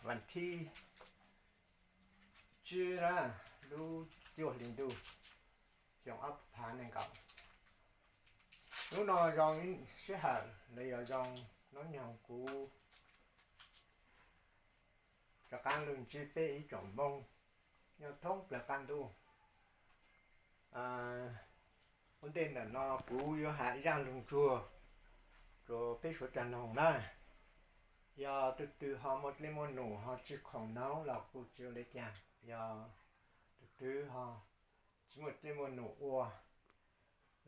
vas thib tsib na, lub cuaj hli ntuj, xyoo ob phav nees nkaum. Hnub no zoo sij hawm los yog zoo hnub nyoog kuv rov qab los ntsib peb ib tsoom Hmoob nyob thoob plaws qab ntuj. Ua ntej ntawm no kuv yuav hais zaj lug ntsuag rua peb suav dlawg noog na. Yog tug twg ho muaj dlej muaj num ho tsi khoom noog los kuj tsi ua le caag, yog tug twg ho tsi muaj dlej muaj num ua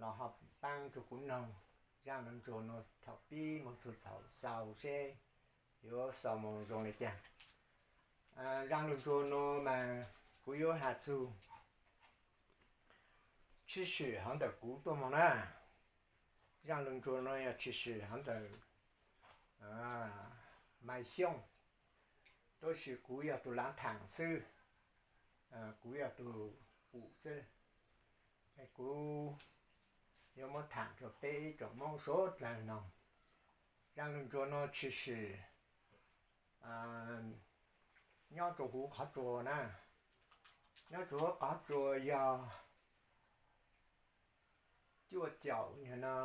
los ho paab rua kuv noog zaj lug ntsuag nuav thaum pib moog txug thaum xaus seb yuav xaus moog zoo le caag. Zaj lug ntsuag nuav mas kuv yuav has txug tshwm sim hov ntawm kuv tuaj moog na. Zaj lug ntsuag nuav yog tshwm sim hov ntawm Maiv Xyooj, tab sis kuv yog tug laav thaam xwb, kuv yog tug pum xwb. Kuv yuav muab thaam rua peb ib tsoom Moob suav dlawg noog. Zaj lug ntsuag nuav tshwm sim nyob rua huv qhov tsua na. Nyob rua huv qhov tsua yog cuaj caum no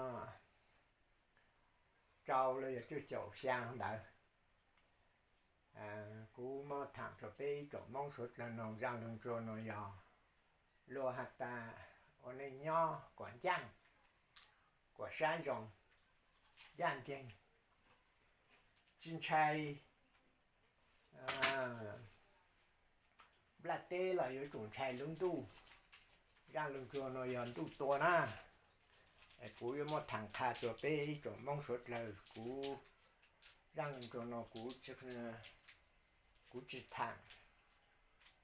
rau los yog cuaj caum xyaa ntawd. Kuv muab thaam rua peb ib tsoom Moob suav dlawg noog. Zaj lug ntsuag nuav yog luag has tas ua neej nyob kuas ncaaj, kuas sab zoo, ncaaj nceeg, tsi ntshai nplaj teb los yuav tsum ntshai lub ntuj. Zaj lug ntsuag nuav yog ntuj tua na. Kuv yuav muab thaam qha rua peb ib tsoom Moob suav dlawg. Kuv zaj lug ntsuag nuav kuv, kuv tsi thaam,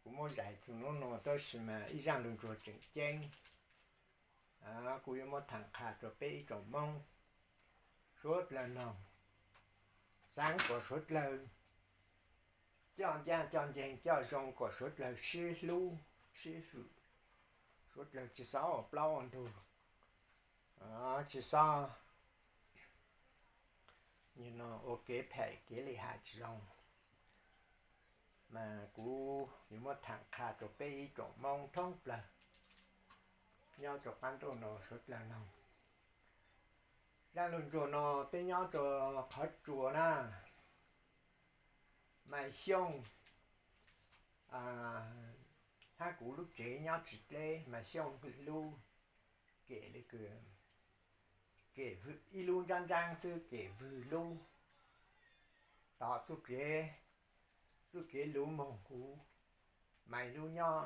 kuv muab zais txug nub nuav tab sis mas ib zaj lug ntsuag tseem ceeb. Kuv yuav muab thaam qha rua peb ib tsoom Moob suav dlawg noog. Xaav kuas suav dlawg coj ncaaj coj nceeg coj zoo, kuas suav dlawg sib hlub sib hwm, suav dlawg tsi xob ua plaub ua ntug, tsi xob ua kev phem kev li has tsi zoo. Mas kuv yuav muab thaam qha rua peb ib tsoom Moob thoob plawg nyob rua qab ntuj nuav suav dlawg noog. Zaj lug ntsuag nuav peb nyob rua qhov tsua na. Maiv Xyooj hab kuv lub tsev nyob tsi dleb. Maiv Xyooj lub kem le kws, kem ib lub nraab nraab xwb, kem vwg lub tom txuj kev, txuj kev luv moog huv. Maiv lub nyob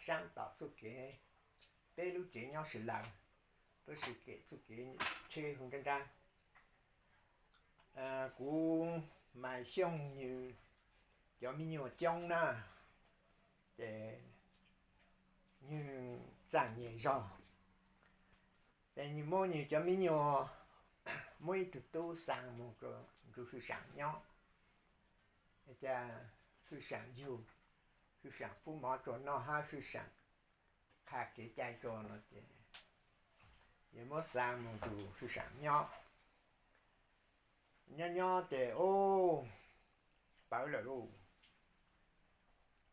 saab tom txuj kev, peb lub tsev nyob sawv lawm, tab sis kem txuj kev tsheb hu nraab nraab. Kuv Maiv Xyooj nwg cov me nyuam coob na, ces nwg txaam nyem zog, ces nwg muab nwg cov me nyuam, muab ib tug tub xaa moog rua Hwj Saam nyob. Cas Hwj Saam yug, Hwj Saam pub mov rua noj hab Hwj Saam qha kev cai rua no ces, yog muab xaa moog rua Hwj Saam nyob. Nyob nyob ces ub, pawv lawm lauj.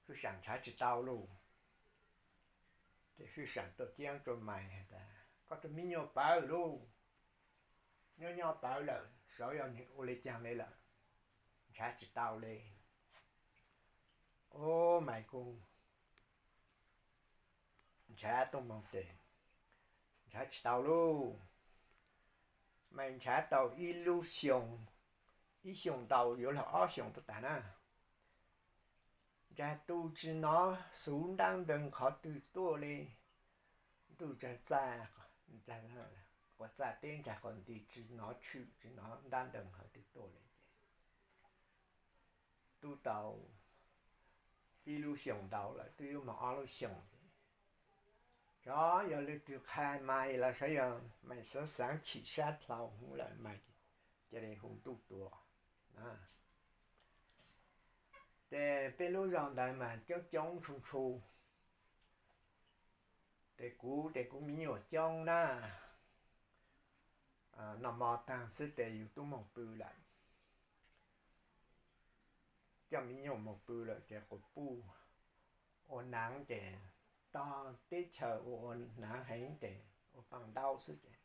Hwj Saam nrhav tsi tau lauj. Ces Hwj Saam tuaj ceeb rua Maiv has tas, koj tug me nyuam pawv lauj, nyob nyob pawv lawm, saib yog nwg ua le caag le lawm, nrhav tsi tau le. Ub, Maiv kuj nrhav tuaj moog tes, nrhav tsi tau lauj. Maiv nrhav tau ib lub xyoos, ib xyoos ntau yuav luag ob xyoos tuaj tas na. Nrhav tu tsi nov xuv ntaab ntawg qhov twg tuaj le. Ntuj tsag txaj, quas txaj teb nrhav quas nti tsi nov tshwm tsi nov ntaab ntawg qhov twg tuaj le ces tub tau ib lub xyoos ntau lawm, twb yuav moog ob lub xyoos. Xyov yog leej twg qha Maiv los xyov yog Maiv xaav xaav chim sab dlhau hwv lawm Maiv cia li hu ntuj tua. Ces peb lub zog ntawd mas coob coob ntshu ntshu, ces kuv ces kuv me nyuam coob na, noj mov taag xwb ces yus tub moog pw lawm. coj me nyuam mus pw lawm ces quas puj ua hnav ces tog teb chaws ua ua hnav heev ces ua paj ntaub xwb ces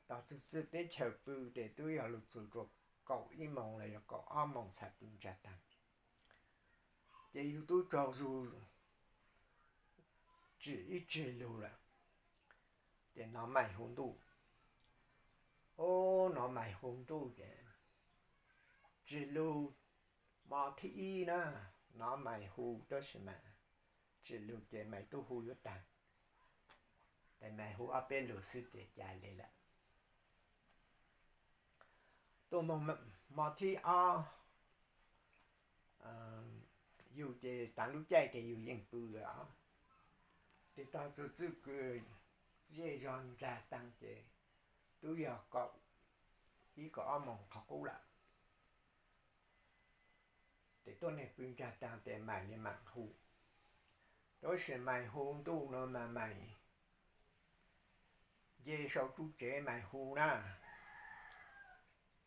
tog txug txij teb chaws pw ces twb yog lug txug rua kaum ib moos los yog kaum ob moos txhais pw ntsag taag. Ces yug tub tsaug zug tsim ib tsig lug lawm, ces nov mais hu ntuj. Ub, nov mais hu ntuj ces tsim lug mo thib ib na, nov mais hu tab sis mas tsim lug ces mais tub hu yuav taag, ces mais hu ob peb lug xwb ces ca le lawm. Tuaj moog mo thib ob, yug ces taav lub caij ces yug yeej pw lawm os. Ces tog txug txij kws zej zog ntsag taag ces twb yog kaum ib kaum ob moos qhov qub lawm. Ces tuab neeg pw ntsag taag ces mais le maam hu. Tab sis mais hu ntuj no mas mais nce sau tub tsev mais hu na.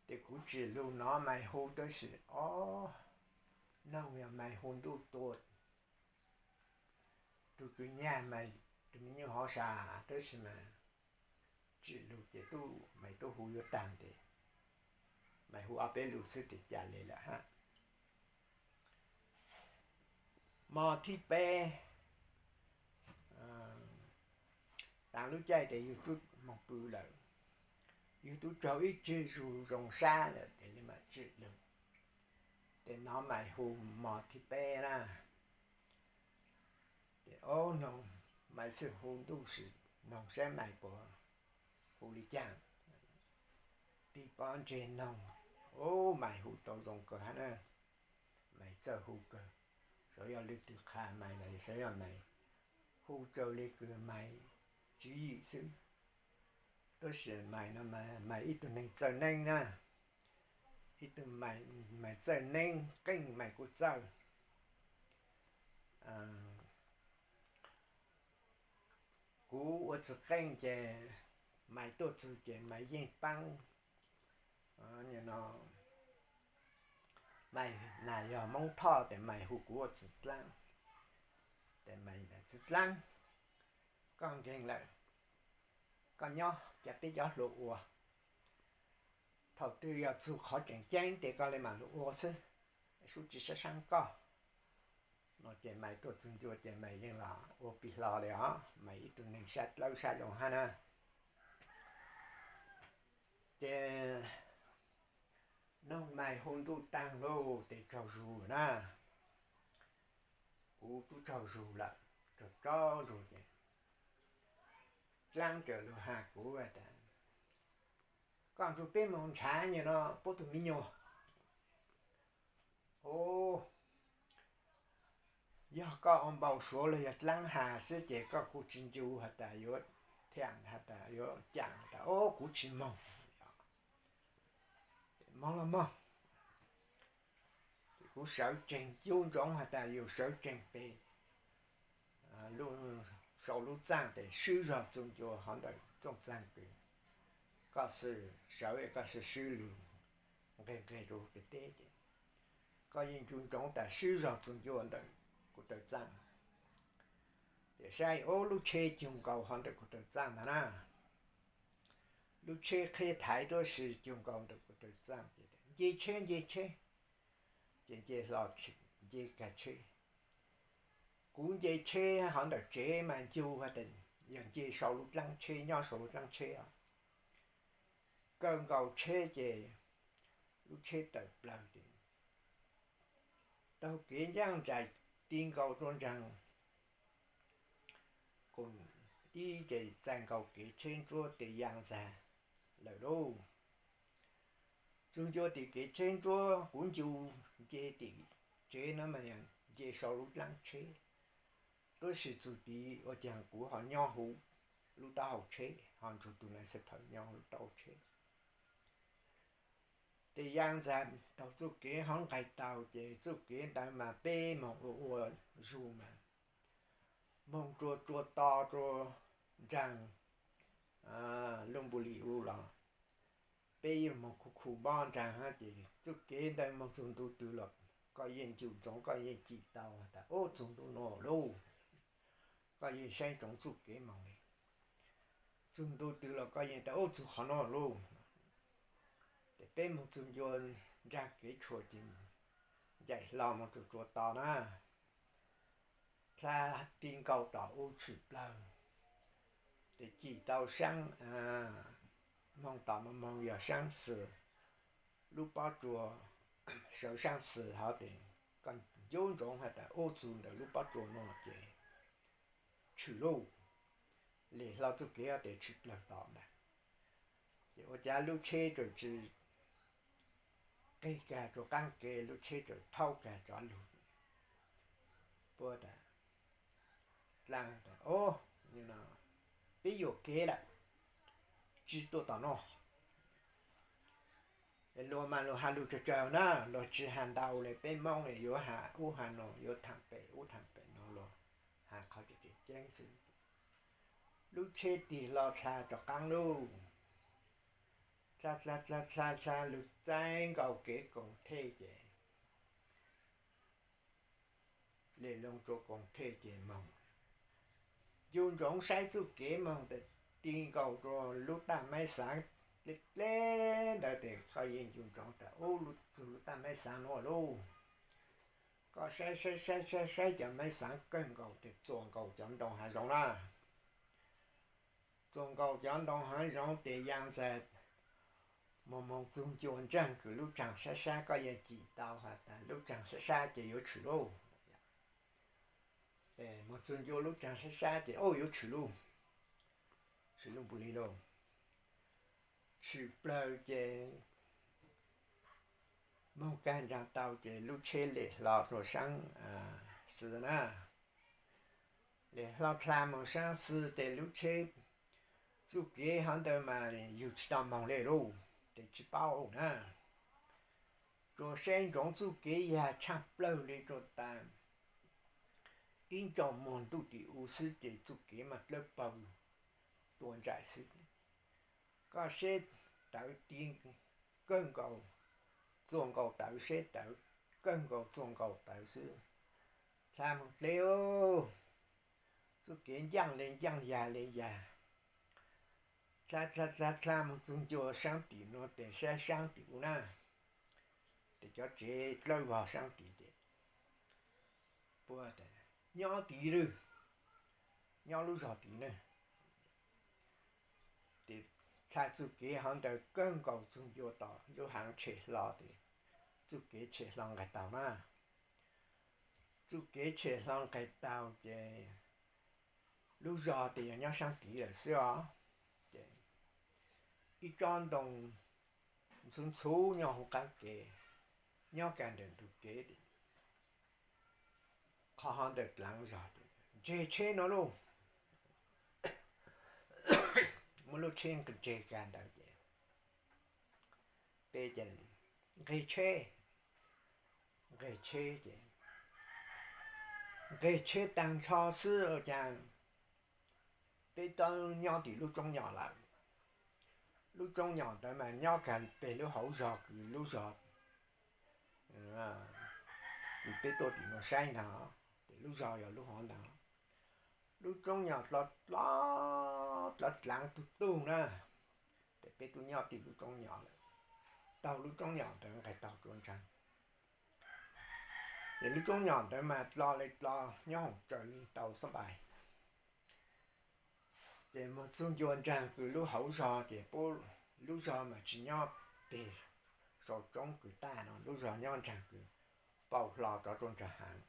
Ces kuv tsim lug nov mais hu tab sis ob noog yog mais hu ntuj tua tug tsw nyag mais tug me nyuam hov sa, tab sis mas tsim lug ces tub mais tub hu yuav taag ces mais hu ob peb lug xwb ces ca le lawm hab. Mo thib peb, taav lub caij ces yug tub moog pw lawm, yug tub tsaug ib tsig zug zoo sab lawm ces le maam tsim lug, ces nov mais hu mo thib peb na. Ces ob noog mais xwb hu ntuj sis noog saib mais puas hu le caag. Tig pob ntseg noog, ub, mais hu tau zoo kawg hab na. Mais txawj hu kawg, xyov yog leej twg qha mais los xyov yog mais hu raws le kws mais tswv yim xwb. Tab sis mais no mais ib tug neeg txawj neeb na, ib tug mais txawj neeb, qeej mais kuj txawj. Kuv ua txiv qeej ces mais tuaj txug ces mais yeej paab. Mas yog Moob Thoj tes mais hu kuv ua txiv dlaab, tes mais txiv dlaab, koj nkeeg lawm, koj nyob ca peb cov hluas ua. Thaum twg yog txug qhov tseem ceeb tes koj le maam lug ua xwb, sub tsi sab saab koj. No ces mais tuaj txug ncua ces mais yeej los ua plig hlo le os, mais ib tug neeg sab dlawb sab zoo hab na. Ces noog mais hu ntuj taag lauj tes tsaug zug na. Kuv tub tsaug zug lawm, tsaug tsaug zug ces dlaab tawm lug has kuv tas, koj nrug peb moog nrhav nyuas no puab tug me nyuam. Ub, yog koj ua npau suav los yog dlaab has xwb ces koj kuj tsi ncu has tas yuav thiam has tas yuav caam has tas ub kuv tsi moog. Moog los moog. Kuv sawv tsees cub ntsoov has tas yus sawv tsees pem sau lub txaaj tes swb zog txug ncua hov ntawm txooj txaag kws koj sawv, koj swb lug nqeg nqeg rua pem teb ces koj yeej ncu ntsoov tas swb zog txug ncua ntawm kuv taw txaaj. Ces saib ub lub tsheb cug nkaus hov ntawm kuv taw txaaj ntag na. Lub tsheb qheb thaiv tuab si cug nkaus ntawm kuv taw txaaj ces nce tsheb nce tsheb. Ces nce hlo nce kag tsheb. Kuv nce tsheb hov ntawm tsev mas ncu has tas yog nce sau lub dlaab tsheb, nyob sau lub dlaab tsheb os. Kaw nkaus tsheb ces lub tsheb tawm plawg ces taug kev ncaaj nraim ti nkaus rua nraag koom ib ces txais nkaus kev tsheb ntsuab tes yaa ntxag lawm lauj. Txug ncua tim kev tsheb ntsuab kuv ncu nce tim tsev no mas nce sau lub dlaab tsheb. Tuab si txug tid ua caag kuv ho nyob huv lub taub hau tsheb, ho nrug tug nais xab phawm nyob huv lub taub hau tsheb. Tes yaa ntxag taug txuj kev hov nqaig taug ces txuj kev ntawd mas peb moog ua ua zug mas moog rua rua to rua nraag Looj Npu Lis u los peb yeej moog khu khu mob nraag hab ces txuj kev ntawd moog txug ntu twg los koj yeej ncu ntsoov koj yeej cim tau tas ub txug ntu no lauj, koj yeej saib ntsoov txuj kev moog li. Txug ntu twg los koj yeej tas ub txug qhov no lauj. Ces peb moog txug ncua nraag kev tshua ces ncaim hlo moog rua tsuas tos na. Dlha ti nkaus tom u tshwm plawg, ces cim tau saab, moog tom moog yog saab xwm, lub pob tsuas sawv saab xwm hov tes koj ncu ntsoov has tas ub txug ntawm lub pob tsuas no ces tshwm lauj. Lem hlo txuj kev hov tes tshwm plawg tom ntag. Ces ua cas lub tsheb txawm tsi qig kag rua qaab kev, lub tsheb txawm thaub kag tsov lug. Puab tas, dlaab tas, o, peb yuam kev lawm, tsi tuaj tom no. Es luag mas luag has lug tsawg tsawg na, luag tsi has ntau le, peb Moob es yuav has ub has no, yuav thaam pem ub thaam pem no, luag has qhov tseem ceeb xwb. Lub tsheb tig hlo dlha rov qaab lauj. Dlha dlha dlha dlha dlha lug txaij nkaus kev koom thej ces lem loo rua koom thej ces moog ncu ntsoov saib txuj kev moog tas ti nkaus rua lub taj maib xaav dleb dleb ntawd tes koj yeej ncu ntsoov tas ub txug lub taj maib xaav nuav lauj. Koj saib saib saib saib saib cov maib xaav kawg nkaus tes txuas nkaus cov ntoo haav zoov na. Txuas nkaus cov ntoo haav zoov tes yaa ntxag moog moog txug ncua ntsaag kws lub tsaag sab sab, koj yeej cim tau has tas lub tsaag sab sab ces yuav tshwm lauj. Moog txug ncua lub tsaag sab sab ces o yuav tshwm lauj. Tshwm lauj npaum li lauj. Tshwm plawg ces moog kag ntsaag tau ces lub tsheb lem hlo rua saab xwm na. Lem hlo dlha moog saab xwm tes lub tsheb txuj kev hov ntawd mas yug tsi tau moog le lauj, tes tsi paub na. Rua saib ntsoov txuj kev yag tshaaj plawg le rua tas ib ntsau muag ntuj tim u xwb ces txuj kev mas dlawb pawg tua ntsais xwb. Koj seb tawv ti kawg nkaus, txuas nkaus tawv, seb tawv kawg nkaus txuas nkaus tawv xwb. Dlha moog dleb, txuj kev ncaaj le ncaaj yag le yag. Dlha dlha dlha dlha moog txug ncua saab tim nuav tes saib saab tim u na. Tes cov tsev dlawb vog saab tid ces puab tas nyob tid lawm, nyob lub zog tid na. Tes dlha txuj kev hov ntawd kawg nkaus txug ncua tom lub haav tshem hlo tes txuj kev tshem hlo nqes taug na. Txuj kev tshem hlo nqes taug ces lub zog tes yog nyob saab tid lawm xwb os. Ces ib tsob ntoo ntxhuv ntxhuv nyob huv qaab kev, nyob kag ntawm ntug kev. Qhov hov ntawm dlaav zog, ntseg tsheb no lauj. Muab lub tsheb ntseg kag ntawd ces peb ces nqeg tsheb, nqeg tsheb ces nqeg tsheb taag nrho xwb ua cas peb tau nyob tim lub roob nyom lawm. Lub roob nyom ntawd mas nyob kag peg lub hauv zog kws lub zog kws peb tuaj tim nuav saib ntag, ces lub zog yog lub hov ntag. Lub roob nyom dlo dlo dlaav tug tug na, ces peb tub nyob tim lub roob nyom lawm. Taug lub roob nyom ntawd nqes taug rua ntsaag, ces lub roob nyom ntawd mas dlo le dlo nyob hoom raws tau xab npais. Ces moog txug ncua ntsaag kws lub hauv zog ces puab lub zog mas tsis nyob peg saum roob kws taj no, lub zog nyob ntsaag kws paum hlo rov rua ntsaag haav.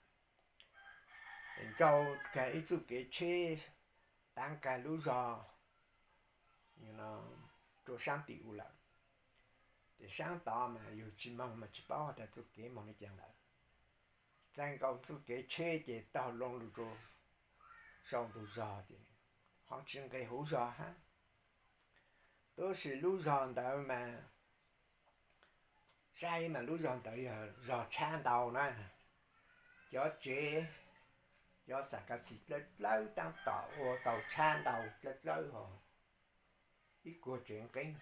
Nrau kag ib txuj kev tsheb taav kag lub zog rua saab tim u lawm. Ces saab tod mas yug tsis moog mas tsis paub has tas txuj kev moog le caag lawm. Txaij nkaus txuj kev tsheb ces taug loo lug rua sau ntug zog ces ho tsis nqes huv zog hab. Tab sis lub zog ntawd mas saib mas lub zog ntawd yog zog tshab ntau na. Cov tsev, cov xam kas xis dlawb dlawb taab tom ua tau tshab ntau dlawb dlawb ho ib kuag tsev nqeeb.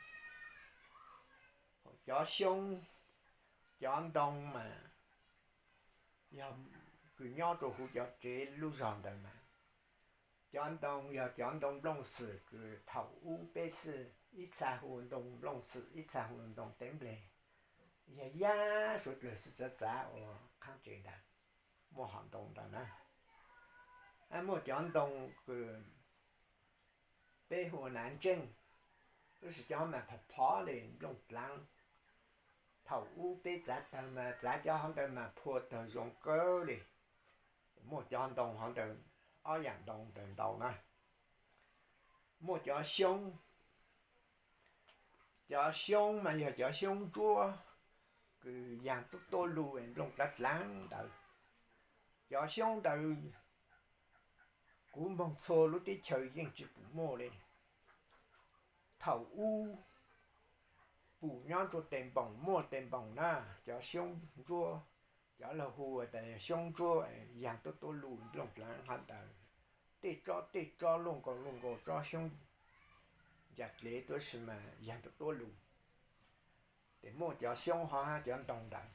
Cov xyoob, cov ntoo mas yog kws nyob rua huv cov tsev lub zog ntawd mas cov ntoo yog cov ntoo nplooj xwm kws thaum ub peb xwb ib txha hu ntoo nplooj xwm ib txha hu ntoo teb npleg, yog yaj suav dlawg xwb txav txav ua qhaab tsev ntawd, muaj hom ntoo ntawd na. Muaj cov ntoo kws peb hu ua nav ntseej, tab sis cov mas phov phov li nplooj dlaav. Thaum ub peb txav tawg mas txav cov hov ntawd mas phua tawg zoo kawg li. Muaj cov ntoo hov ntawd, ob yaam ntoo ntawd ntau na. Muaj cov xyoob, cov xyoob mas yog cov xyoob ntsuab kws yaag tuab tuab lug nplooj dlaav dlaav ntawd. Cov xyoob ntawd kuv moog txhua lub teb chaws yeej tsi pum muaj li. Thaum ub pum nyob rua tes npoom, muaj tes npoom na, cov xyoob ntsuab, cov lug hu tas xyoob ntsuab yaag tuab tuab lug nplooj dlaav hov ntawd. Tej tsob tej tsob luaj nkaus luaj nkaus tsob xyoob ncav dlev tuab si mas yaag tuab tuab lug. Tes muaj cov xyoob hov hab cov ntoo ntawd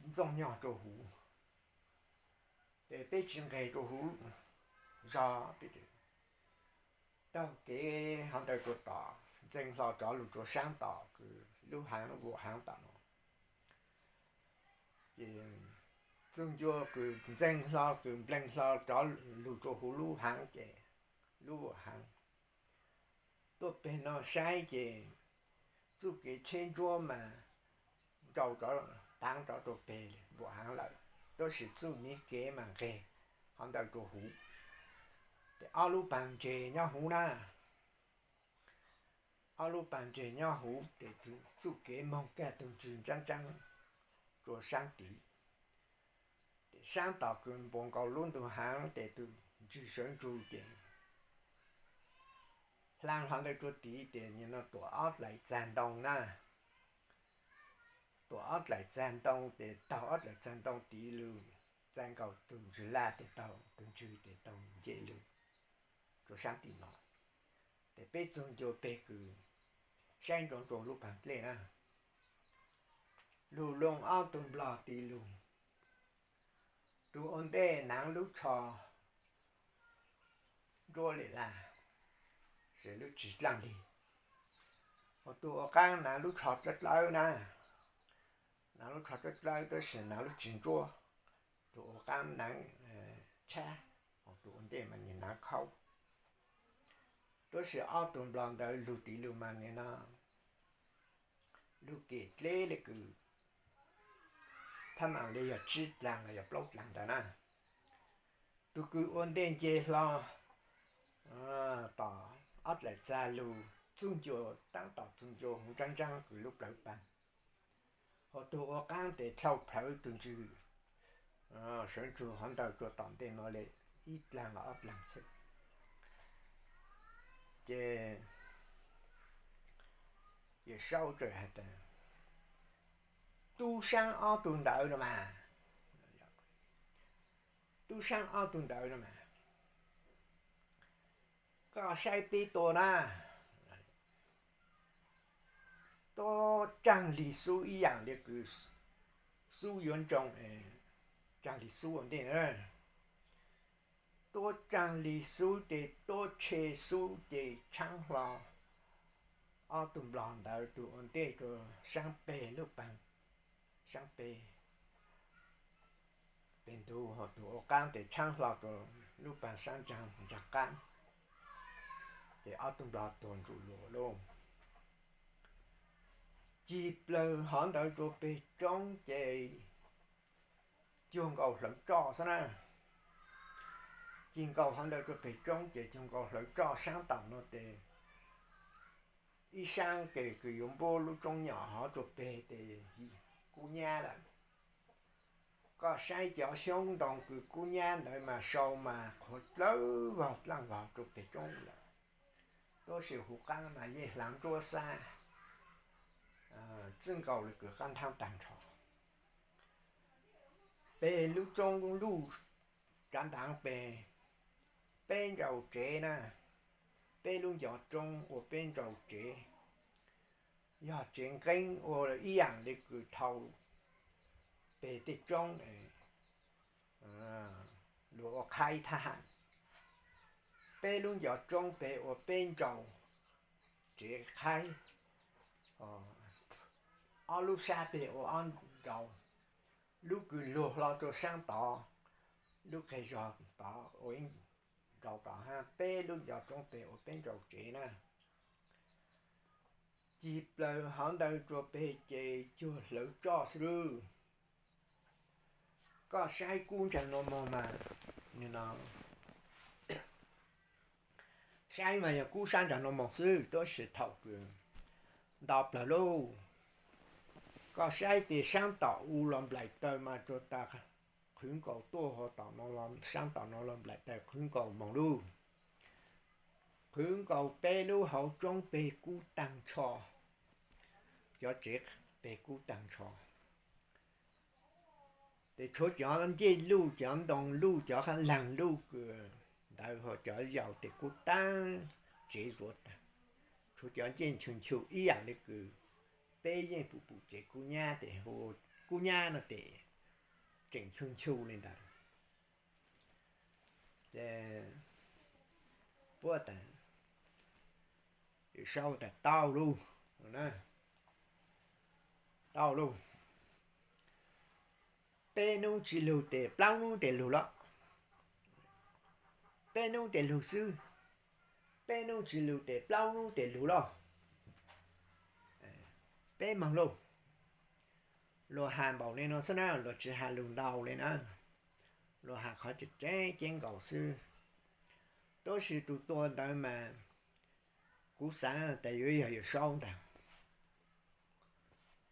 ntxooj nyog rua huv, tes peb tsi nqeg rua huv zog, taug kev hov ntawd rua tom, ntxeev hlo rov lug rua saab tom kws lub haav vuam haav tom no. Ces txug ncua kws ntxeev hlo kws npleeg hlo rov lug rua huv lub haav ces, lub vuam haav, tuaj peg no saib ces txuj kev tsheb ntsuab mas nrau rov, taav rov rua peg vuam haav lawm, tab sis txuj miv kev mas nqeg hov ntawd rua huv. Tes ob lub paag ntseg nyob huv na, ob lub paag ntseg nyob huv tes txuj kev moog kag tug ntswg ntsaab ntsaab rua saab tid. Tes saab tom kws npuav nkaus lub ntug haav tes tug ntswg sawv ntsug ces hlaang hov ntawd rua tid tes nim no tuam ob dlaim txag ntoo na. Tuam ob dlaim txag ntoo tes taug ob dlaim txag ntoo tid lug, txag nkaus tug ntswg laj tes taug tug ntswg tes taug nce lug rua saab tim no. Tes peb txug ncua peg kws saib ntsoov rua lub paag dlej na, lug loo ob tug nplog tid lug. Tug ua ntej naav lub tsho nruab li laj, lub tsis dlaaj lig. Hos tug ua qaab naav lub tsho dlawb dlawb na, naav lub tsho dlawb dlawb tab sis naav lub tsis ntsuab. Tug ua qaab naav tshab, hos tug ua ntej mas naav khaub. Tab sis ob tug nplog ntawd lug tid lug mas nim no lug kem dleb le kws thab mas li yog tsib dlaag los yog plaub dlaag ntawd na. Tug kws ua ntej nce hlo tom ob dlaim txag lug txug ncua, taab tom txug ncua huv ntsaab ntsaab kws lub plawv paag. Hos tug ua qaab tes dlhau plhawv tug ntswg sawv ntsug hov ntawd rua tom ntej no le ib dlaag los ob dlaag xwb. Ces Yawm Saub txawm has tas, tub saab ob tug ntawd no mas, tub saab ob tug ntawd no mas, koj saib peb tua na, tuab tsaag lig xub ib yaam li kws xub yuav ntsoo, tsaag lig xub ua ntej na. Tuab tsaag lig xub ces tuab tshe xub ces tshaab hlo ob tug nplog ntawd, tug ua ntej rua saab peg lub paag, saab peg peg ntug, hos tug ua qaab tes tshaab hlo rua lub paag saab ntsaag ntsaag qaab. Ces ob tug nplog tuag ntsum lug lauj. Cig plawg hov ntawd rua peg roob ces cuag nkaus hlawv roj xwb na. Cig nkaus hov ntawd rua peg roob ces cuag nkaus hlawv roj, saab tom no tes ib saab tes kws yuav npuab lub roob nyom hov rua peg tes kub nyab lawm. Koj saib cov xyoob ntoo kws kub nyab ntawd mas sau mas qhuav dlawb vog dlaaj vog rua peg roob lawm. Tab sis huv qaab mas yeej hlaav ntsuab xab, txwj nkaus le kws qaab nrhaab taag nrho. Peg lub roob luj, tsav ntaav peg peb ntsau tsev na, peb lub ncov roob ua peb ntsau tsev, yog tsev nqeeb ua ib yaam le kws dhau, peg tej roob, luag ua qhaib thab ham. Peb lub ncov roob peg ua peb ntsau tsev qhaib, ob lub sab peg ua ob ntsau, lub kws luag hlo rua saab tod, lub qeg zog tod ua ib ntsau tod hab, peb lub ncov roob peg ua peb ntsau tsev na. Cig plaws hov ntawd rua peg ces cuag hlawv tsoj xwb lub. Koj saib kub ntsa nua moog mas, saib mas yog kub sab ntsa nua moog xwb, tab sis thaum kws ntau plawg lub, koj saib tes saab tom u los nplaim taw mas rua tas qhwv nkaus tuaj, ho tom no, saab tom no los nplaim taw qhwv nkaus moog lub. Qhwv nkaus peb lub hauv roob peg kub taag nrho, cov tsev peg kub taag nrho. Tes tshuav cov ncej luj, cov ntoo luj, cov laag luj kws ntawd ho cov yaus tes kub taag, tsev zuav taag. Tshuav cov ncej nchu nchu ib yaam le kws peb yeej pum pum tsev kub nyab tes hu kub nyab no tes tseem nchu nchu le ntawd. Ces puab tas, Yawm Saub tas tau lug, tau lug, peb nub tsi lug tes plaub nub tes lug lawm. Peb nub tes lug xwb, peb nub tsi lug tes plaub nub tes lug lawm. Peb moog lug. Luag has npaum le nuav xwb na, luag tsi has lug ntau le na. Luag has qhov tseem ceeb nkaus xwb. Tab sis tus tua ntawd mas kuv xaav tas yuav yog Yawm Saub ntag.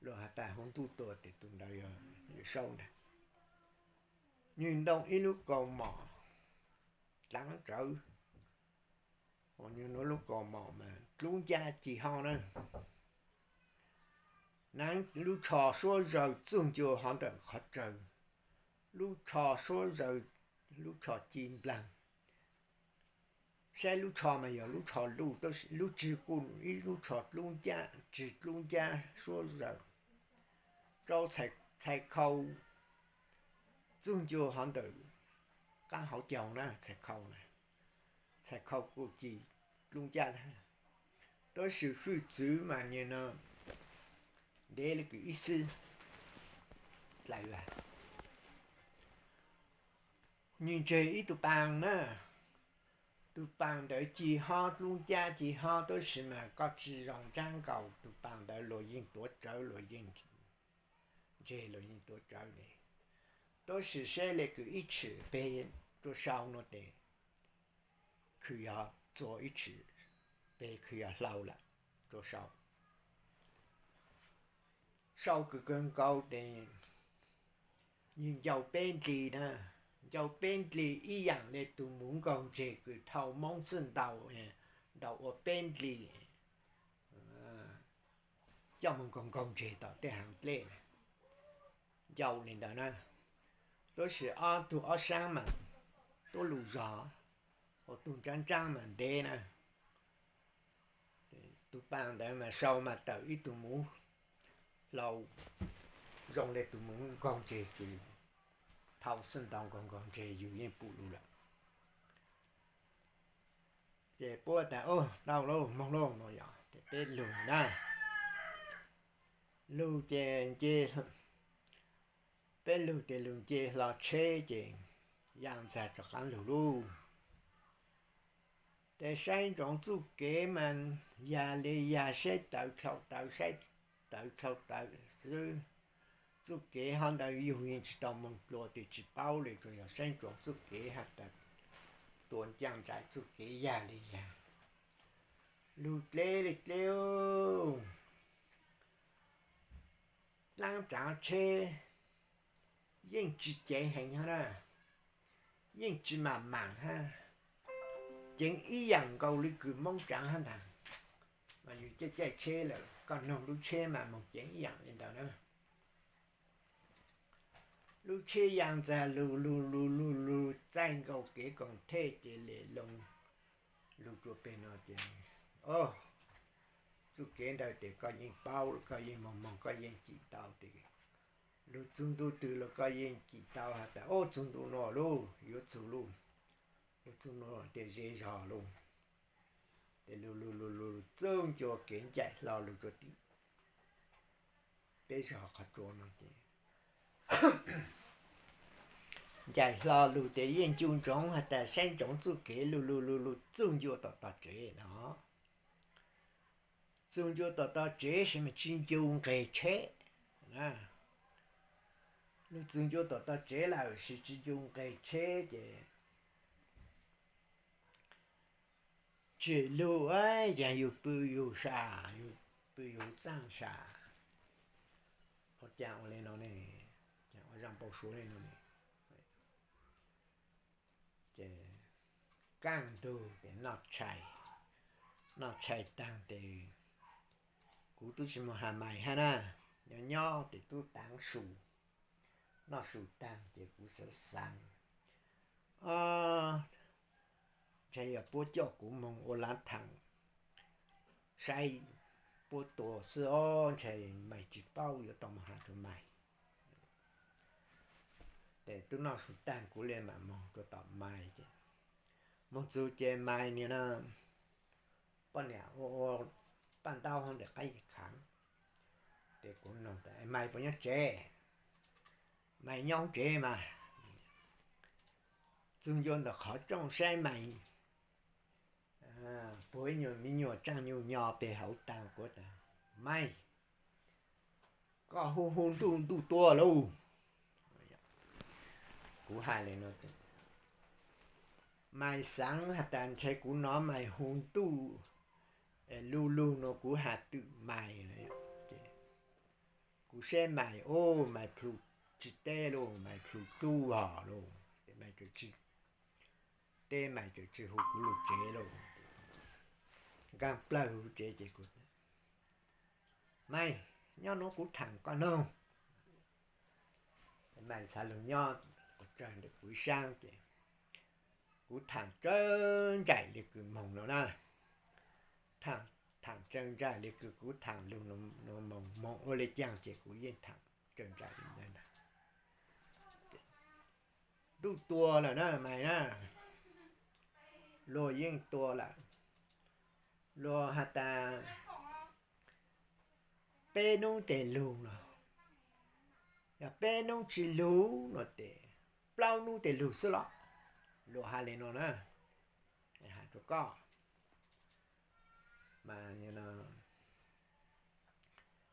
Luag has tas hauv ntuj tua tes tus ntawd yog Yawm Saub ntag. Nwg ntoo ib lub kaus mom dlaav rawv, nwg lub kaus mom mas dlub ncab ci hob na. Naav lub tsho suab zawg txug ncua hov ntawm qhov rawg, lub tsho suab zawg, lub tsho ci nplaag. Saib lub tsho mas yog lub tsho luj, lub tswg kuj ib lub tsho dlub ncab, tswg dlub ncab suab zawg, rau txhais khau txug ncua hov ntawm qaab hauv caug na, txhais khau na, txhais khau kuj ci dlub ncab. Tab sis fwj txwv mas nyem no ntev le kws ib xib dlawg. Nwg tseg ib tug paas na, tug paas ntawd ci hob dlub ncab ci hob, tab sis mas koj tsi zoo ntsab nkaus, tug paas ntawd luag yeej tuav rawv, luag yeej ntseg, luag yeej tuav rawv le. Tab sis saib le kws ib tshwm peg rua sau no tes khwv yog txua ib tshwm peg khwv yog hlau lawm rua sau. Sau kws kawg nkaus tes yog ncau peb ndli na, ncau peb ndli ib yaam le tug muv nkaug ntseg kws thau Moob Xwb ntaus, ntaus ua peb ndli coj moog nkaug nkaug ntseg tom tej haav dlej, ncau le ntawd na. Tab sis ob tug ob saab mas tuab lug zog, ua tug ntsab ntsab mas ntev na. Tug paas ntawd mas sau mas tawm ib tug muv hlau zoo le tug muv nkaug ntseg kws thau Xwb ntaus nkaug nkaug ntseg yug yeej pum lug lawm. Ces puab tas, Tau lauj, moog lauj, no yog ces peb lug na. Lug ces nce, peb lug tes lug nce hlo tsheb ces ya ntxag rov qaab lug lub. Tes saib ntsoov txuj kev mas yag le yag, saib tawv dlhau tawv, saib tawv dlhau tawv xwb. Txuj kev hov ntawd yug yeej tsi tau moog dlua tes tsi paub le, tsuas yog saib ntsoov txuj kev has tas tua ncaaj nraim txuj kev yag le yag. Lug dleb le dleb, dlaab tsaav tsheb yeej tsi ceev heev hab na, yeej tsi maam maam hab, ceev ib yaam nkaus le kws Moob Tsaav hab ntag. Mas yug caij caij tsheb lawm, koj noog lub tsheb mas moog ceev ib yaam le ntawd na. Lub tsheb ya ntxag lug lug lug lug lug txaij nkaus kev koom thej ces le loo lug rua peg no ces, o, txuj kev ntawd tes koj yeej paub, koj yeej moog moog, koj yeej cim tau tes Lug txug ntu twg los koj yeej cim tau has tas, o, txug ntu no lauj, yuav txug lauj, lug txug no tias ze zog lauj. Ces lug lug lug lug txug ncua kev ncaim hlo lug rua tim peb zog qhov tsua no ces ncaim hlo lug ces yeej ncu ntsoov has tas saib ntsoov txuj kev lug lug lug lug txug ncua tom tog tsev no. Txug ncua tom tog tsev sis mas tsi ncu nqeg tsheb. Lug txug ncua tom tog tsev lawm sis tsi ncu nqeg tsheb ces tsim lug, yog yug pw yug sam, yug pw yug txaaj sam, ua caag ua le no ne, caag ua zaaj npau suav le no ne. Ces kaaj ntug ces noj tshais, noj tshais taag ces kuv tub tsi moog has mais hab na, nyob nyob ces tub taav su, noj su taag ces kuv xaav xaav, o, ntshai yog puab coj kuv moog ua laav thaam saib puab tua xwb os, ntshai mais tsi paub, yuav tau moog has rua mais. Ces tub noj su taag kuv le maam moog rua tom mais ces moog txug ces mais niag no poj niam ua ua paj ntaub hauv ntawm qaib khaav. Ces kuv nug tas, mais puas nyob tsev? Mais nyob hauv tsev mas. Txug ncua ntawm qhov rooj saib mais puag ib nyuag me nyuam tsaaj nyuj nyo peg hauv taag, kuv tas, mais, koj hu hu ntuj ntuj tua lauj. Kuv has le no, mais xaav has tas ntshai kuv nov mais hu ntuj lug lug no kuv has twm mais. Kuv saib mais, o, mais plhu tsi teb lauj, mais plhu tub hos lauj, ces mais tsi teb, mais tsi hu kuv lug tsev lauj. Nkaag plawg huv tsev ces kuv, mais, nyob nuav kuv thaam koj noog. Mais xaav lug nyob quas tsawg ntawm kuv ib saab ces kuv thaam tsawg ntsaim le kws moog no na. Thaam tsawg ntsaim le kws kuv thaam lug no moog, moog ua le caag ces kuv yeej thaam tsawg ntsaim le ntawd. Ntuj tua lawm na mais na, luag yeej tua lawm. Luag has tas peb nub tes lug no, yog peb nub tsi lug no tes plaub nub tes lug xwb los? Luag has le no na, has rua koj.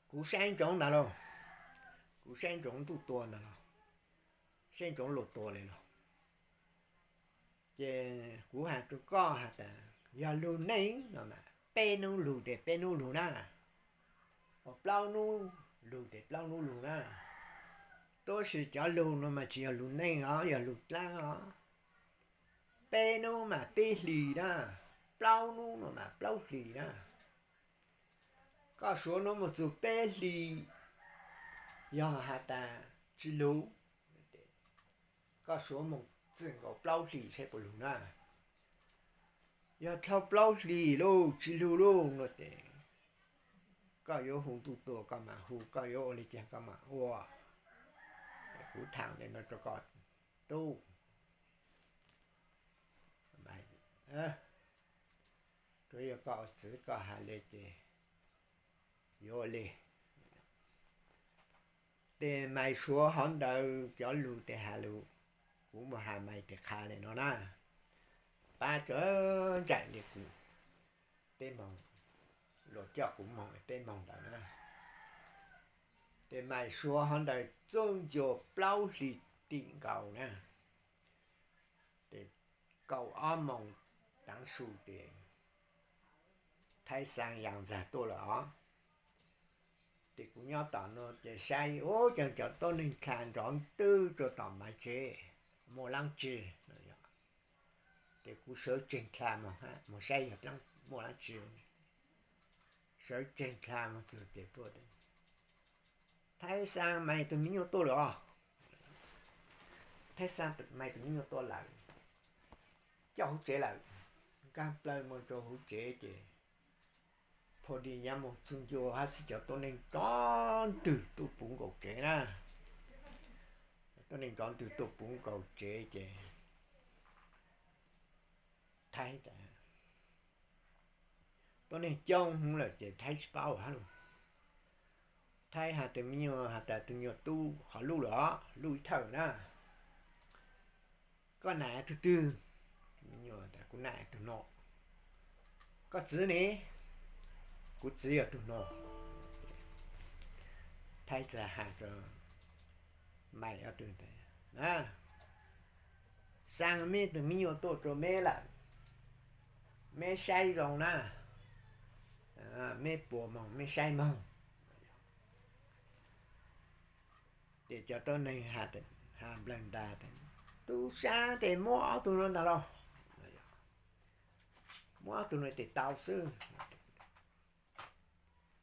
Kuv saib ntsoov ntag lauj, kuv saib ntsoov ntuj tua ntag lauj, saib ntsoov luag tua le lauj. Ces kuv has rua koj has tas yog lug neej no mas peb nub lug tes peb nub lug na, plaub nub lug tes plaub nub lug na. Tab sis cov lug no mas tsi yog lug neej os, yog lug dlaab os. Peb nub mas peb hlis na, plaub nub no mas plaub hlis na. Koj suav nuav moog txug peb hlis, yog has tas tsi lug, koj suav moog txug nkaus plaub hlis saib puas lug na. Yog dlhau plaub hlis lauj tsi lug lauj no tes koj yuav hu ntuj tua koj mam hu, koj yuav ua le caag koj mam ua. Kuv thaam le no rua koj tub. Tsuav yog koj ua txwv koj has le ces yuav ua le. Tes mais suav hov ntawd cov lug tes has lug, kuv moog has mais tes qha le no na, pab tsuav ntsais le kws peb moog, luag coj kuv moog peb moog ntawd na. Tes mais suav hov ntawd txuj ncua plaub hlis tim nkaus na. Tes kaum ob moos taav su tes Thaib Xaas Yaas Ntxag tuaj lawm os. Ces kuv nyob tom no ces saib ub, cov, cov tuab neeg dlha nrov ntwg rua tom Maiv Tsev, muaj laab tsi. Ces kuv sawv tsees dlha moog saib yog muaj laab tsi. Sawv tsees dlha moog txug ces tuaj, Thaib Xaas Maiv tug me nyuam tuaj lawm os. Thaib Xaas Maiv tug me nyuam tuaj lawm, coj huv tsev lawm. Nkaag plawg moog rua huv tsev ces pha di nyaav moog txug ncua hab xwb cov tuab neeg nrov ntwg tuaj puv nkaus tsev na. Neeg tov ntwg tuaj puv nkaus tsev ces Thaib tas, tuab neeg coob hwv lawm ces Thaib tsis paub hab lug. Thaib has tus me nyuam has tas, tus nyuag tub, ho luj los luj ib thawj na, koj nam tug twg? Me nyuam tas, kuv nam tug no. Koj txiv ne? Kuv txiv yog tug no. Thaib txawm has rua Maim ob tug tas, xaa meb tug me nyuam tuaj rua meb lawm, meb saib zoo na, meb puas moog meb saib moog. Ces cov tuab neeg has nplawg ntas tas, tub saab tes muab ob tug nuav ntag lauj, muab ob tug nuav tes tau xwb.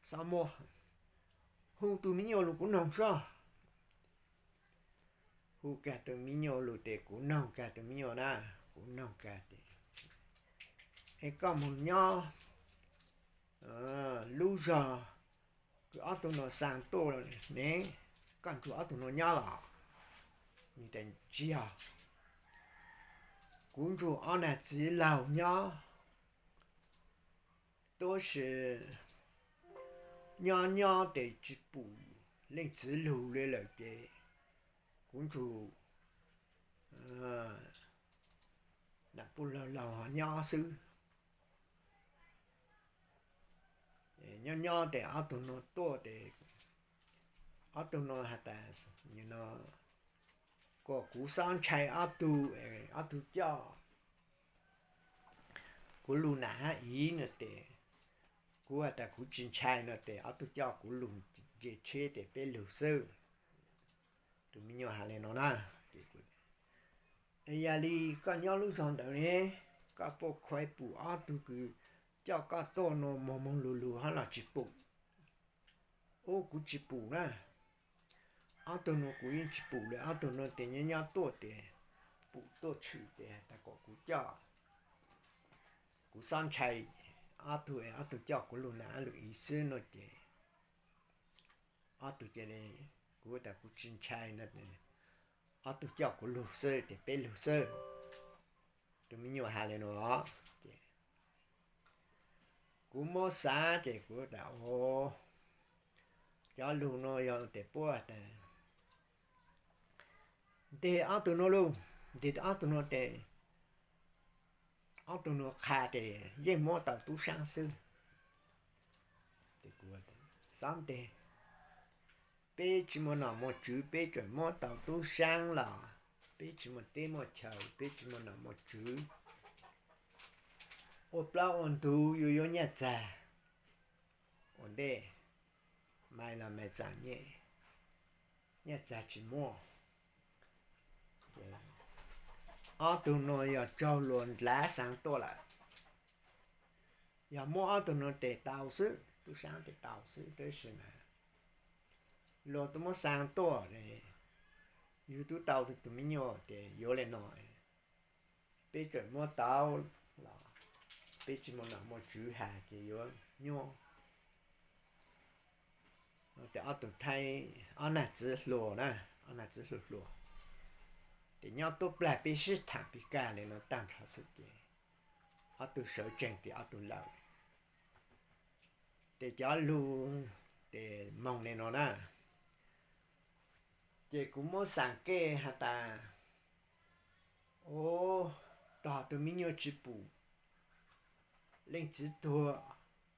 Xob muab, hu tug me nyuam lug kuv noog seb. Hu kag tug me nyuam lug tes kuv noog kag tug me nyuam na, kuv noog kag tes, es koj moog nyob lub zog kws ob tug nuav xaa tuaj ne, koj nrug ob tug nuav nyob los? Tsis yog, kuv nrug ob nam txiv laug nyob, tab sis nyob nyob tes tsis pum leej txiv lug le lawm ces kuv nrug nam puj laug laug nyob xwb. Nyob nyob tes ob tug nuav tuaj tes ob tug nuav has tas, kuas kuv xob ntshai ob tug, ob tug coj kuv lug nam hab ib no tes, kuv has tas kuv tsis ntshai no tes ob tug coj kuv lug nce tsheb tes peb lug xwb. Tug me nyuam has le no na, yog li koj nyob lub zog ntawd ne, koj puaj khuv pum ob tug kws coj koj tuaj nuav moog moog lug lug hab los tsis pum? Ub, kuv tsis pum na, ob tug nuav kuv yeej tsis pum le, ob tug nuav tes nyob nyob tuaj tes pum tuaj tshwm tes has tas kom kuv coj, kuv xob ntshai ob tug, ob tug coj kuv lug nam lug ib xwb no ces ob tug cia li, kuv tas kuv tsis ntshai no, ob tug coj kuv lug xwb tes peb lug xwb. Tug me nyuam has le no ces kuv muab xaav ces kuv tas, cov lug nuav yog tes puab tas nteg ob tug nuav lug, nteg ob tug nuav tes ob tug nuav qha tes yeej muab tau tub saab xwb. Xob nteg, peb tsis muaj nom muaj tswv peb tseem muab tau tub saab los? Peb tsis muaj teb muaj chaw, peb tsis muaj nom muaj tswv, ua plaub ua ntug yuav yuav nyaj txag ua ntej, mais los mais txom nyem, nyaj txag tsis muaj. Ob tug nuav yog tsaug luas ndlav xaav tuaj lawm, yog muab ob tug nuav tes tau xwb, tub saab tes tau xwb, tab sis mas luag tub muab xaav tuaj, yug tub tau tug me nyuam ces yuav le no, peb tseem muab tau los peb tsis muaj nom muaj tswv has ces yuav nyuaj. Ces ob tug thaij, ob nam txiv hluas na, ob nam txiv hluas hluas, ces nyob tuab plag peb sib tham pes kag le no tag nrho xwb ces ob tug sawv tsees ces ob tug lawm. Ces cov lug tes moog le no na, ces kuv muab xaam kej has tas, o, tog tug me nyuam tsis pum leej txiv tuag,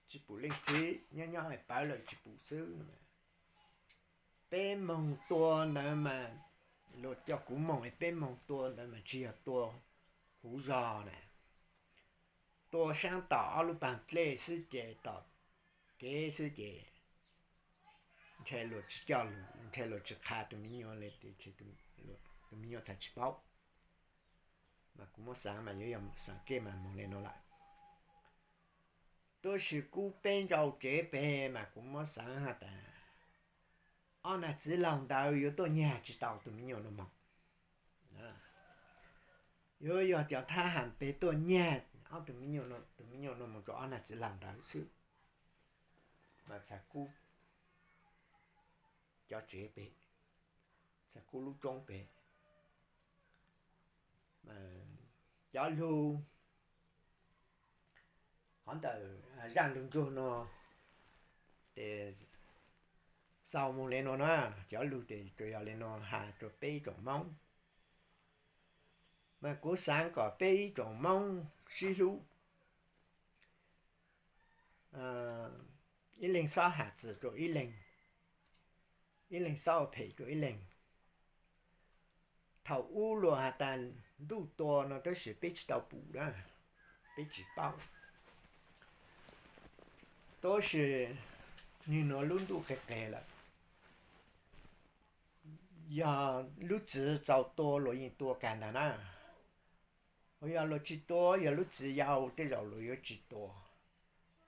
tsis pum leej txiv, nyob nyob es pawv lawm tsis pum xwb. Peb moog tua ntawd mas, luag coj kuv moog es peb moog tua ntawd mas tsis yog tua huv zog na, tua saab tom ob lub paag dlej xwb ces tom kev xwb ces ntshe luag tsis coj lug, ntshe luag tsis qha tug me nyuam le, tug me nyuam txhaj tsis paub. Mas kuv muab xaav mas yuav yog xaam kej mas moog le no lawm. Tab sis kub peb ntsau tsev peg mas kuv muab xaav has tas ob nam txiv laug ntawd yuav tuaj nyag tsis tau tug me nyuam no moog. Yuav yog cov thab ham peg tuaj nyag ob tug me nyuam, tug me nyuam no moog rua ob nam txiv laug ntawd xwb. Mas txhaj kub cov tsev peg, txhaj kub lub roob peg. Cov lug hov ntawm zaj lug ntsuag no ces xaus moog le nuav na. Cov lug ces tsuas yog le nuav has rua peb ib tsoom Moob, mas kuv xaav kom peb ib tsoom Moob sib hlub, ib leeg xob has txim rua ib leeg, ib leeg xob ua phem rua ib leeg. Thaum ub luag has tas ntuj tua no tab sis peb tsis tau pum na, peb tsis paub. Tab sis nwg nuav lub ntuj qeg qeg lawm, yog lub txwv txaus tua luag yeej tua kag ntag na. Yog luag tsis tua, yog lub txwv yau tej zaum luag yuav tsis tua.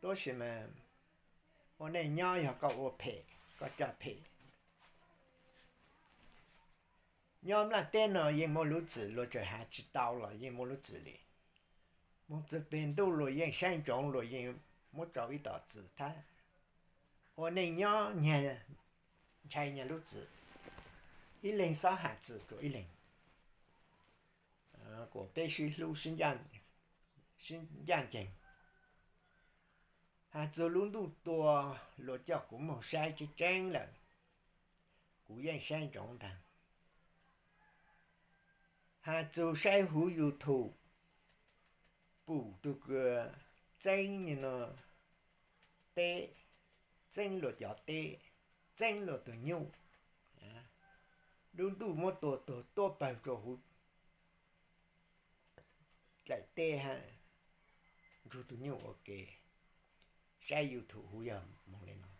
Tab sis mas ua neej nyob yog koj ua phem, koj coj phem. Nyob nplaj teb no yeej muaj lub txwm, luag tseem has tsis tau los yeej muaj lub txwm li. Moog txug peg ntuj luag yeej saib ntsoov, luag yeej muab tso ib tom txwm thab. Ua neej nyob nyag ntshai nyag lub txwm, ib leeg xob has txim rua ib leeg, kuas peb sib hlub sib ncaj nceeg. Has txug lub ntuj tua, luag coj kuv moog saib tseeb tseeb lawm, kuv yeej saib ntsoov ntag. Has txug saib huv YouTube, pum tug kws txeeb no teb, txeeb luag cov teb, txeeb luag tug nyuj, lub ntuj muab tua tuag tuab pawg rua huv dlaim teb hab nrug tug nyuj ua ke. Saib YouTube huv yog moog le no.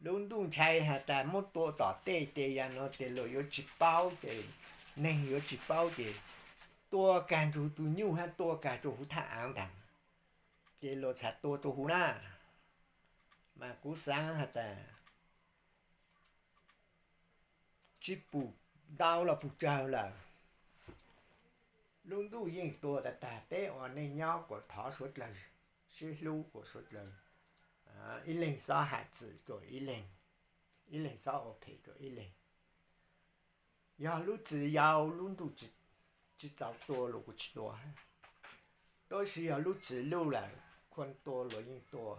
Lub ntuj ntshai has tas muab tua tom tej ces yam no ces luag yuav tsis paub ces, neeg yuav tsis paub ces tua kag nrug tug nyuj hab tua kag rua huv thaj aav ntag, ces luag txhad tua rua huv na. Mas kuv xaav has tas tsis pum ntau los pum tsawg lawm. Lub ntuj yeej tua tag tag, peb ua neej nyob kuas thov suav dlawg sib hlub, kuas suav dlawg ib leeg xob has txim rua ib leeg, ib leeg xob ua phem rua ib leeg. Yog lub txwv yau lub ntuj tsis txaus tua luag kuj tsis tua, tab sis yog lub txwv luj lawm, khuam tua luag yeej tua.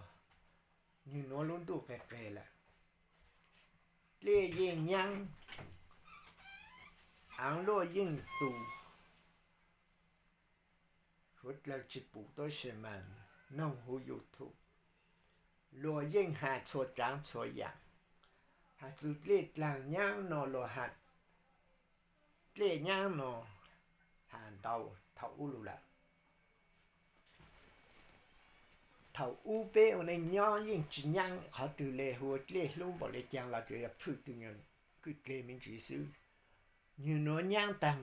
Nwg nuav lub ntuj qeg qeg lawm, dlej yeej nyaab, aav luaj yeej tu. Suav dlawg tsis pum tab sis mas noog huv YouTube, luag yeej has txhua tsaav txhua yaam. Has txug dlej dlaag nyaab no luag has, dlej nyaab no has ntau thaum ub lug lawm. Thaum ub peb ua neej nyob yeej tsis nyaab qhov twg le, hu ua dlej hlub npaum le caag los tsuas yog phwj tug nyuag kwj dleg me ntsis xwb. Nwg nuav nyaab taag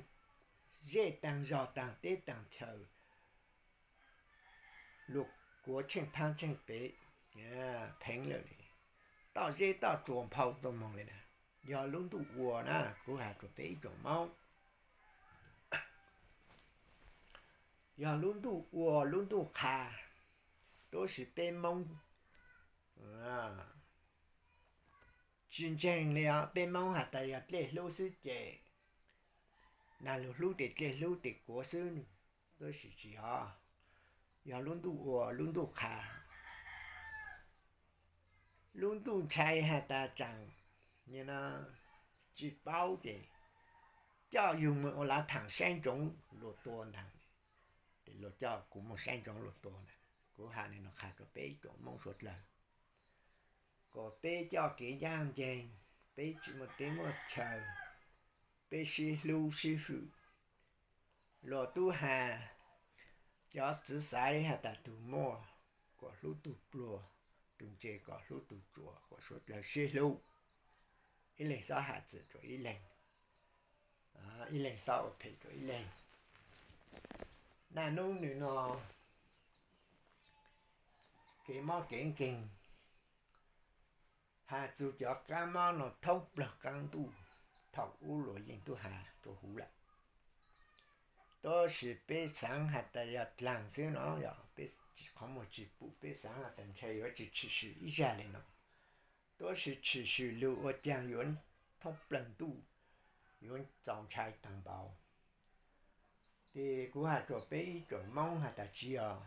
zej taag zog taag teb taag chaw, luag kuav tsheej phaab tsheej pem pheev lawm, toj zeb toj tsuas nphau tuaj moog le na. Yog lub ntuj ua na, kuv has rua peb ib tsoom Moob, yog lub ntuj ua lub ntuj qha, tab sis peb Moob tsis ntseeg li os. Peb Moob has tas yog dlej hlub xwb ces, nag lug hlub tes dlej hlub tes kuav xwb, tab sis tsis yog, yog lub ntuj ua lub ntuj qha. Lub ntuj ntshai has tas tsaam tsis paub ces coj yug moog ua lav thaam saib ntsoov luag tua ntag. Ces luag coj kuv moog saib ntsoov luag tua ntag. Kuv has le nuav qha rua peb ib tsoom Moob suav dlawg, kom peb coj kev ncaaj nceeg, peb tsis muaj teb muaj chaw, peb sib hlub sib hwm. Luag tub has, cov txwv xaiv has tas tug muaj kom hlub tug pluag, tug ntse kom hlub tug tsuas, kom suav dlawg sib hlub, ib leeg xob has txim rua ib leeg, ib leeg xob ua phem rua ib leeg. Naj nub nwg no kev mob kev nkeeg, has txug cov qaab mob no thoob plawg qaab ntuj, thaum ub luag yeej tub has rua huv lawm. Tab sis peb xaav has tas yog dlaag xwb no, yog peb qhov muag tsis pum, peb xaav has tas ntshai yuav tsis tshwm sim ib zag le no. Tab sis tshwm sim lug ua caag yuav thoob plawg ntuj, yuav txaus ntshai taag npaum. Ces kuv has rua peb ib tsoom Moob has tas tsi yog,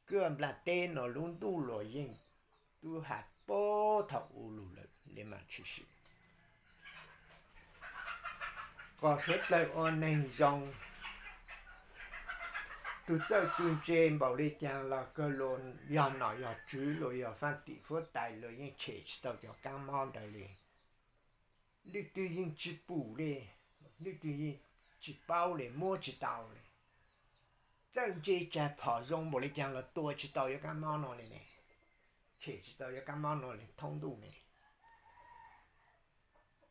koj nplaj teb no lub ntuj luas yeej tub has puag thaum u lug lawm le mas tshwm sim. Kom suav dlawg ua neeg zoo, tug txawj tug ntse npaum le caag los kawg luas yog nom yog tswv, luas yog faaj tim huab tais, luas yeej tshem tsi tau cov kaab mob ntawd le. Leej twg yeej tsi pum le, leej twg yeej tsi paub le, muab tsi tau le. Txawj ntse tsa phom zoo npaum le caag los tua tsi tau yuav kaab mob no le ne, tshem tsi tau yuav kaab mob no le thoob ntuj ne.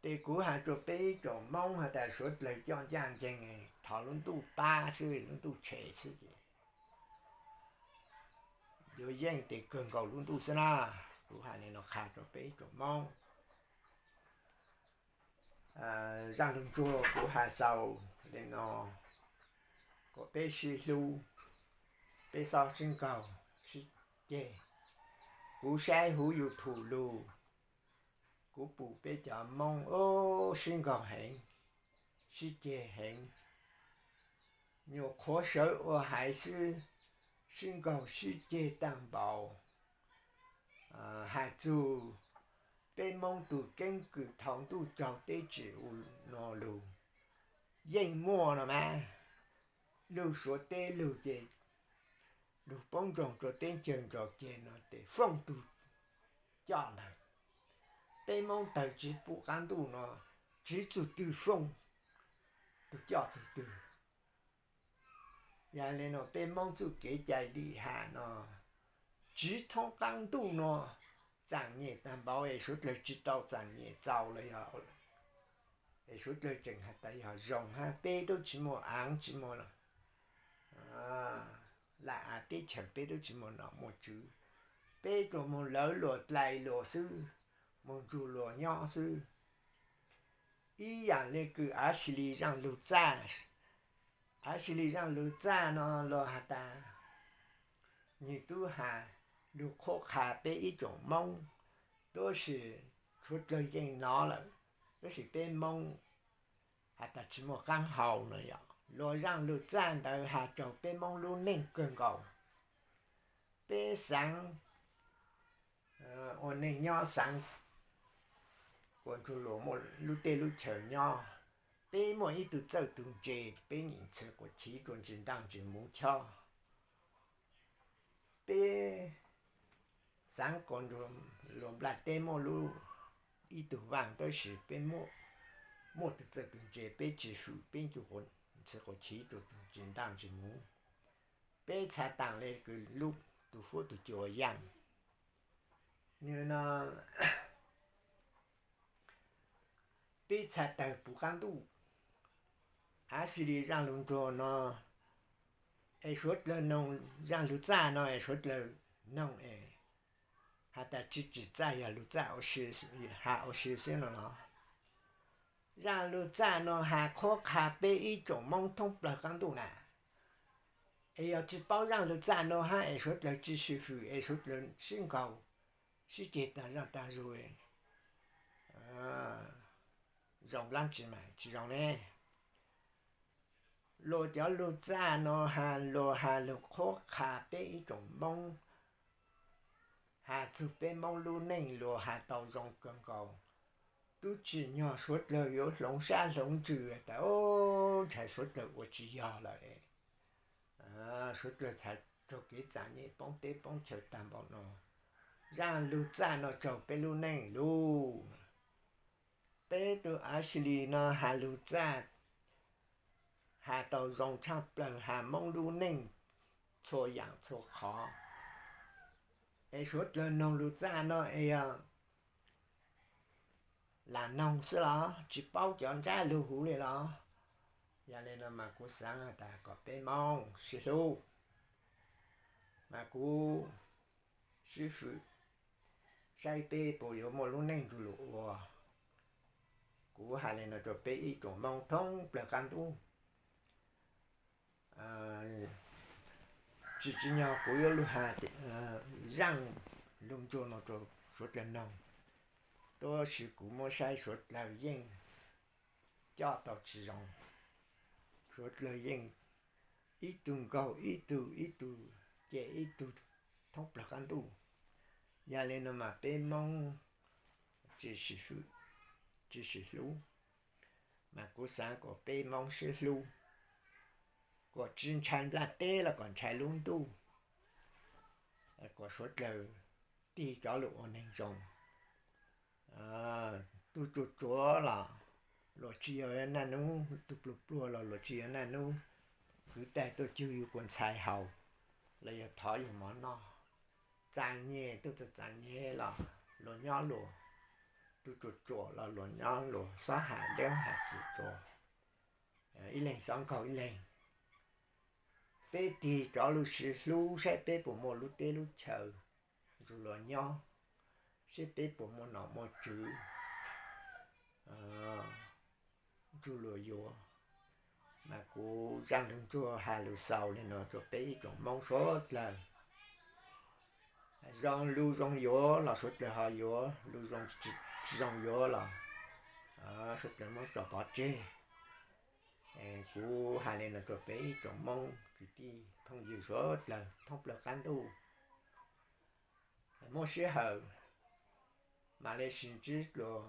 Ces kuv has rua peb ib tsoom Moob has tas suav dlawg coj ncaaj nceeg, thov lub ntuj pab xwb, lub ntuj tshem xwb ces yuav yeej tes kawg nkaus lub ntuj xwb na. Kuv has le no qha rua peb ib tsoom Moob. Zaaj lug ntsuag kuv has xaus le no, kom peb sib hlub, peb xob sib nkaug sib ceg. Kuv saib huv YouTube lug, kuv pum peb cov Moob ub sib nkaug heev, sib ceg heev, nyuam qhuav sawv ua haiv xwb, sib nkaug sib ceg taag npaum. Has txug peb Moob tug keeb kwm thaum ntuj tsaug teb tsim u no lug yeej muaj no mas, lug Suav teb lug ces lug poob ntsoog rua teb chaws ntsaws ceg no tes fooj tug coj ntawd. Peb Moob tawg tsi pum qaab ntuj no, tsiv txug twg fooj tug coj txug twg. Yog le no peb Moob txuj kev cai lim has no, tsiv thoob qaab ntuj no, txaam nyem taag npaum es suav dlawg tsi tau txaam nyem txaus los yog, es suav dlawg tseem has tas yog zoo hab peb tub tsi muaj aav tsi muaj los, lam av teb chaws peb tub tsi muaj nom muaj tswv, peb tsuas moog lawv luas dlai luas xwb, moog nrug luas nyob xwb. Ib yaam le kws Ashley Zaaj Lug Txaj, Ashley Zaaj Lug Txaj no luas has tas nwg tub has lug qhuab qha peb ib tsoom Moob, tab sis suav dlawg yeej nov lawm, tab sis peb Moob has tas tsi muaj qaab hau no yog luas Zaaj Lug Txaj ntawd has rua peb Moob lub neej kawg nkaus. Peb xaav ua neej nyob, xaav kuas nrug luas muaj lub teb lub chaw nyob. Peb muaj ib tug txawj tug ntse, peb nyiam ntxhi quas chiv rua ntsis ntaaj ntsis muv chob. Peb xaav kuas luas nplaj teb muaj lub ib tug vaaj, tab sis peb muaj tug txawj tug ntse, peb tsi fwm, peb ncu ntxhi quas chiv rua ntsis ntaaj ntsis muv. Peb txha taam le kws lub tug huab tug cua yaaj. Nwg no peb txha tawg puv qaab ntuj. Ashley Zaaj Lug Ntsuag no es suav dlawg noog, Zaaj Lug Txaj no es suav dlawg noog es has tas tsi tsim txaj yog Lug Txaj has ua si xwb no los. Zaaj Lug Txaj no has qhuab qha peb ib tsoom Moob thoob plawg qaab ntuj na. Es yog tsi paub Zaaj Lug Txaj no hab es suav dlawg tsi sib fwm es suav dlawg sib nkaug, sib ceg taag zaaj taag zug, zoo dlaab tsi mas tsi zoo ne. Luas cov lug txaj no has luas has lug qhuab qha peb ib tsoom Moob, has txug peb Moob lub neej luas has tau zoo kawg nkaus. Tub tsim nyog suav dlawg yuav hloov sab hloov ntsws tas ntshai suav dlawg ua tsis yog lawm. Suav dlawg txhad raug kev txom nyem poob teb poob chaw taag npaum no. Zaaj Lug Txaj no raug peb lub neej lug. Peb tug Ashley no has lug txaj has tau zoo tshaaj plawg, has Moob lub neej txhua yaam txhua qhov. Es suav dlawg noog lug txaj no es yog lam noog xwb los tsis paub cov ntsab lug huv le los? Yog le no mas kuv xaav tas kom peb Moob sib hlub, mas kuv sib fwm saib peb puas yuav muaj lub neej nrug luas ua. Kuv has le no rua peb ib tsoom Moob thoob plawg qaab ntuj. Tsis tsim nyog kuv yuav lug has Zaaj Lug Ntsuag no rua suav dlawg noog, tab sis kuv muab saib suav dlawg yeej coj tau tsis zoo. Suav dlawg yeej ib tug nkaug ib tug, ib tug cem ib tug thoob plaws qab ntuj. Yog li no mas peb Hmoob tsis sim, tsis sim hlub, mas kuv xav kom peb Hmoob sib hlub, kom tsis ntshai nplaj teb los kom ntshai lub ntuj, kom suav dlawg tig cov lus ua neeg zoo. Tug tsuas tsuav los luag tsis yog naj nub, tug pluag pluag los luag tsis yog naj nub, kwv tij tuaj cug yus kua ntxhais haus los yog thov yus mov noj, txaj nyeg tuaj txaj txaj nyeg los luag nyob luag, tug tsuas tsuav los luag nyob luag, xob has deb has txwm tsuas, ib leeg xob nkaug ib leeg. Peb tig cov lus sib hlub saib peb puas muaj lub teb lub chaw nrug luag nyob, saib peb puas muaj nom muaj tswv nrug luag yuav. Mas kuv Zaj Ntug Ntsuag has lus xaus li no rua peb ib tsoom Moob suav dlawg. Zoo lug zoo yuav los suav dlawg ho yuav, lug zoo tsi zoo yuav los suav dlawg muab tso pov tseg. Kuv has li no rua peb ib tsoom Moob kwv tij phooj ywg suav dlawg thoob plawg qab ntuj. Muaj sij hawm mam le sib ntsib dlua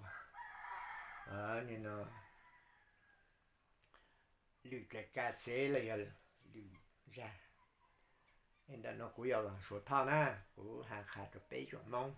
lwm daim ka xev los yog lwm zag. Ntawm no kuv yog Suav Thoj na, kuv has qha rua peb tsoom Moob.